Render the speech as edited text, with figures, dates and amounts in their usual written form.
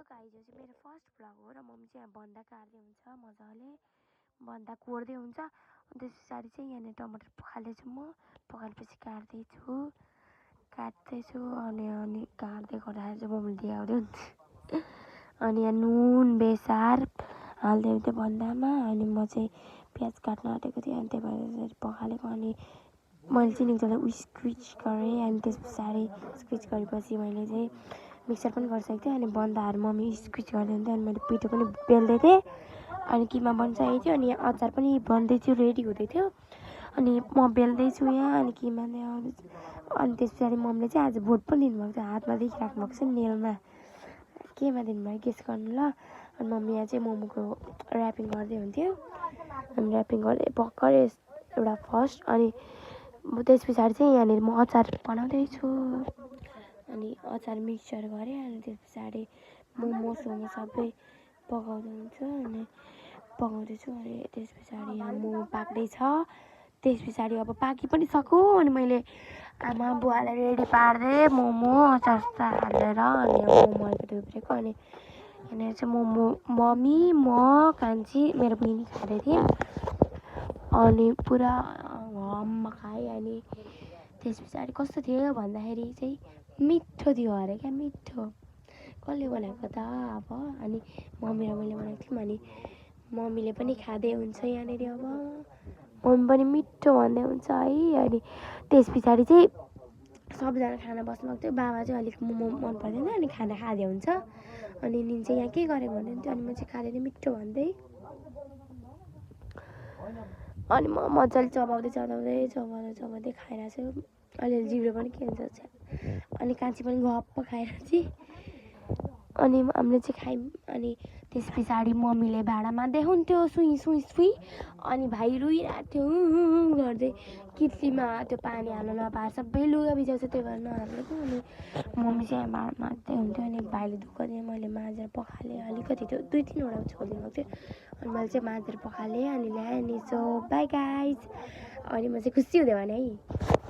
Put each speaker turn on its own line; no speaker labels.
Guys यो चाहिँ मेरो फर्स्ट भ्लग हो र मम्मी चाहिँ यहाँ बन्दा काट्दै हुन्छ मजाले बन्दा कोर्दै हुन्छ अनि त्यस पछाडि चाहिँ यहाँनिर टमाटर पखाल्दैछु म पखालेपछि काट्दैछु अनि काट्दै गर्दाखेरि चाहिँ मम्मीले देखाउँदै हुन्छ अनि यहाँ नुन बेसार हाल्दै हुँदै बन्दामा अनि म चाहिँ प्याज काट्न आँटेको थिएँ अनि त्यही भएर पखालेको अनि मैले चाहिँ एकजना स्क्विच गरेँ अनि त्यस पछाडि स्क्विच गरेपछि मैले चाहिँ मिक्सर पनि गरिसकेको थिएँ अनि बन्दाहरू मम्मी स्क्विच गर्दै हुन्थ्यो अनि मैले पिठो पनि बेल्दै थिएँ अनि किमा बनिसकेको थियो अनि यहाँ अचार पनि बन्दै थियो रेडी हुँदै थियो अनि म बेल्दैछु यहाँ अनि किमा अनि त्यस पछाडि मम्मीले चाहिँ आज भोट पनि दिनुभएको थियो हातमा देखिराख्नु भएको छ नेलमा केमा दिनुभयो गेस गर्नु ल अनि मम्मी यहाँ चाहिँ मोमोको ऱ्यापिङ गर्दै हुन्थ्यो अनि ऱ्यापिङ गर्दै भर्खर एउटा फर्स्ट अनि त्यस पछाडि चाहिँ यहाँनिर म अचार बनाउँदैछु अनि अचार मिक्सचर गरेँ अनि त्यस पछाडि मोमो सबै पकाउँदै हुन्छ अनि पकाउँदैछु अनि त्यस पछाडि यहाँ मोमो पाक्दैछ त्यस पछाडि अब पाकी पनि सक्यो अनि मैले आमा बुवालाई रेडी पार्दै मोमो अचार हालेर अनि मोमो अलिकति उब्रेको अनि यहाँनिर चाहिँ मोमो मम्मी म कान्छी मेरो बहिनी खाँदै थियौँ अनि पुरा हम्म खाएँ अनि त्यस पछाडि कस्तो थियो भन्दाखेरि चाहिँ मिठो थियो अरे क्या मिठो कसले बनाएको त अब अनि मम्मी र मैले बनाएको थियौँ अनि मम्मीले पनि खाँदै हुन्छ यहाँनिर अब मम्मी पनि मिठो भन्दै हुन्छ है अनि त्यस पछाडि चाहिँ सबजना खाना बस्नुभएको थियो बाबा चाहिँ अलिक मोमो मन पर्दैन अनि खाना खाँदै हुन्छ अनि निन चाहिँ यहाँ के गरेको भन्नुहुन्थ्यो अनि म चाहिँ खाँदै मिठो भन्दै अनि म मजाले चबाउँदै खाइरहेको छु अलिअलि जिब्रो पनि के हुन्छ अनि कान्छी पनि गप्प खाएर चाहिँ अनि हामीले चाहिँ खायौँ अनि त्यस पछाडि मम्मीले भाँडा मान्दै हुन्थ्यो सुई अनि भाइ रुइरहेको थियो गर्दै कित्लीमा त्यो पानी हाल्नु नपाएर सबै लुगा भिजाउँछ त्यही भएर नहालेको अनि मम्मी चाहिँ भाँडा माझ्दै हुन्थ्यो अनि भाइले दुःख दियो मैले माझेर पखालेँ अलिकति त्यो 2-3वटा छोडिदिनु भएको थियो अनि मैले चाहिँ माझेर पखालेँ अनि ल्याएँ नि सो बाई गाइज अनि म चाहिँ खुसी हुँदै भने है।